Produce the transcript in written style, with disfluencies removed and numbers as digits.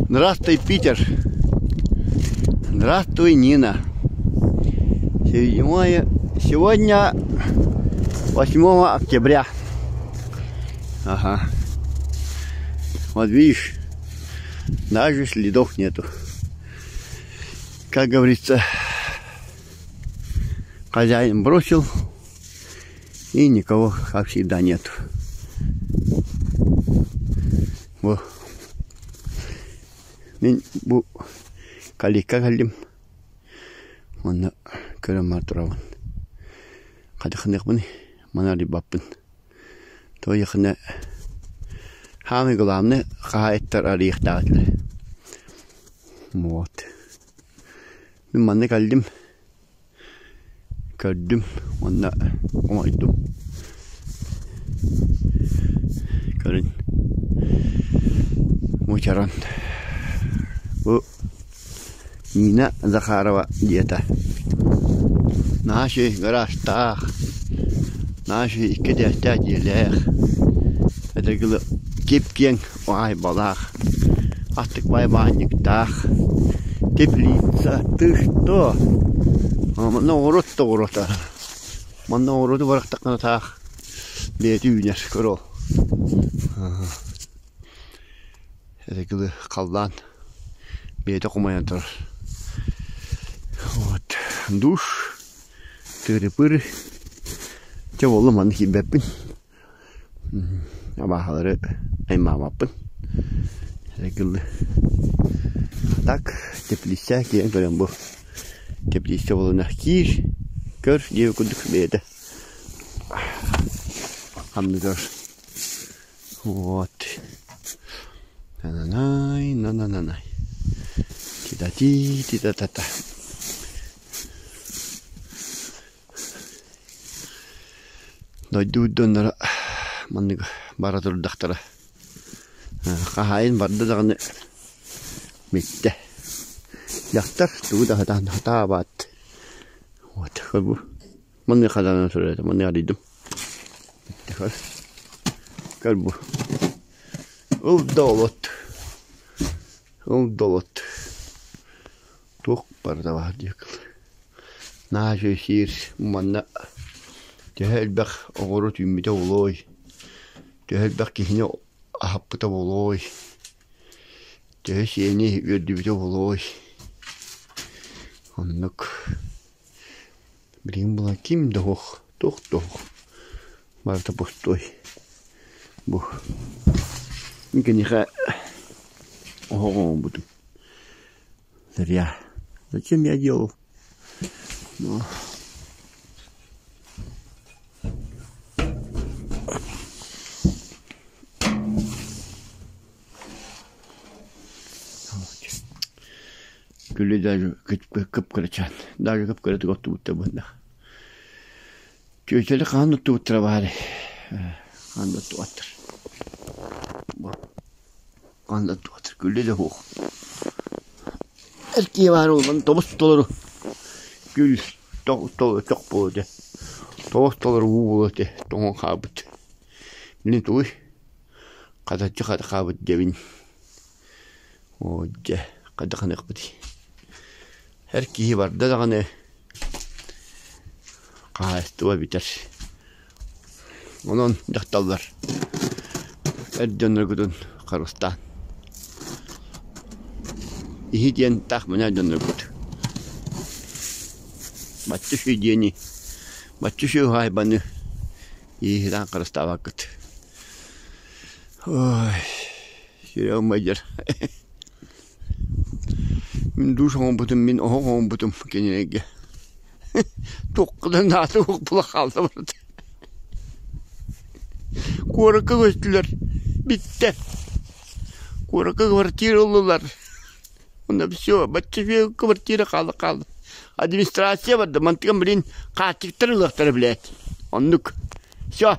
Здравствуй, Питер! Здравствуй, Нина! Седьмое... Сегодня 8 октября. Ага. Вот видишь, даже следов нету. Как говорится, хозяин бросил, и никого, как всегда, нет. Бу мин бу калитка кэллим уонна көрөн баран турабын. Хадьахыныахпыный маны арыйбаппын. Тоҕо Самый главный хаһаайыттар арыйыахтаах этилэр. Вот. Мин манна кэллим Көрдүм уонна оҥойдум. Көрүн мучаран бу Нина Захарова диэтэ. Наһаа үчүгэй гаражтаах, наһаа үчүгэй икки этээстээх дьиэлээх, этэргэ дылы кип-киэҥ уһаайбалаах, астык баай баанньыктаах, теплица, ты что? Манна оҕуруот да оҕуруота. Манна оҕуруоту бырахтаххына таах бэйэтэ үүнэр, көр ол. Этигилы халлаан бэйэтэ хомойон турар. Вот душ, тыры-пыры. Чэ буолла манна киирбэппин. Абааһылары аймаабаппын. Эргиллэ. Так, теплица киирэн көрөн бу. Теплица буолуна киир, көр диэбит курдук бэйэтэ хамныгар. Вот. На-на-най, на-на-на-най. Ти-та-ти, ти-та-та-та. Дойдубут дьонноро маннык бара турдахтара. Хаһаайын барда даҕаны бүттэ. Дьахтар тугу да сатаан сатаабат. Вот бу маннык хатанан турар этэ, маннык арыйдым. Бүттэ көр. Көр бу. Ыл да олот. Ыл да олот. Туох барыта баар диэки Наһаа үчүгэй сиир манна төһө элбэх оҕуруот үүммүтэ буолуой, төһө элбэх киһини аһаппыта буолуой, төһө сиэни үөрдүбүтэ буолуой. Оннук билигин буолан ким да суох, туох да суох, барыта пустой. Бу мин киниэхэ оһох оҥорбутум. Зря. Зачем я делал? Ну. Күлү даже кып-кырачаан. Даже кып-кыратык оттубуттар быһыылаах. Чүөчэлэр хаһан оттубуттара баарый? Хаһан да оттубаттар. Ханна туох күллэ да суох. Эркиэ баар буолан тобус толору күл чох буолуо этэ. Тобус толору уу буолуо этэ тоҥон хаалбыт. Мин тугуй хатаччы хаалбыт диэбин. Оо дьэ хайдах гыныахпытый. Эр киһи барда даҕаны хаһаайыстыба бүтэр. Онон дьахталлар эр дьонноргутун харыстаан иһи диэн таах мэнэ дьонноргут бачча үчүгэй диэни бачча үчүгэй уһаайбаны иһитэн харыстаабаккыт ой сүрэҕим ыалдьар Мин душ оҥорбутум, мин оһох оҥорбутум кинилэргэ. Туохха да наада суох буола хаалла барыта. Куоракка көстүлэр, бүттэ. Куоракка квартира ыллылар. Онно все, бачча үчүгэй квартира хаалла хаалла. Администрация барда, мантыган блин хааччыктар ылыахтара блядь. Оннук. Все.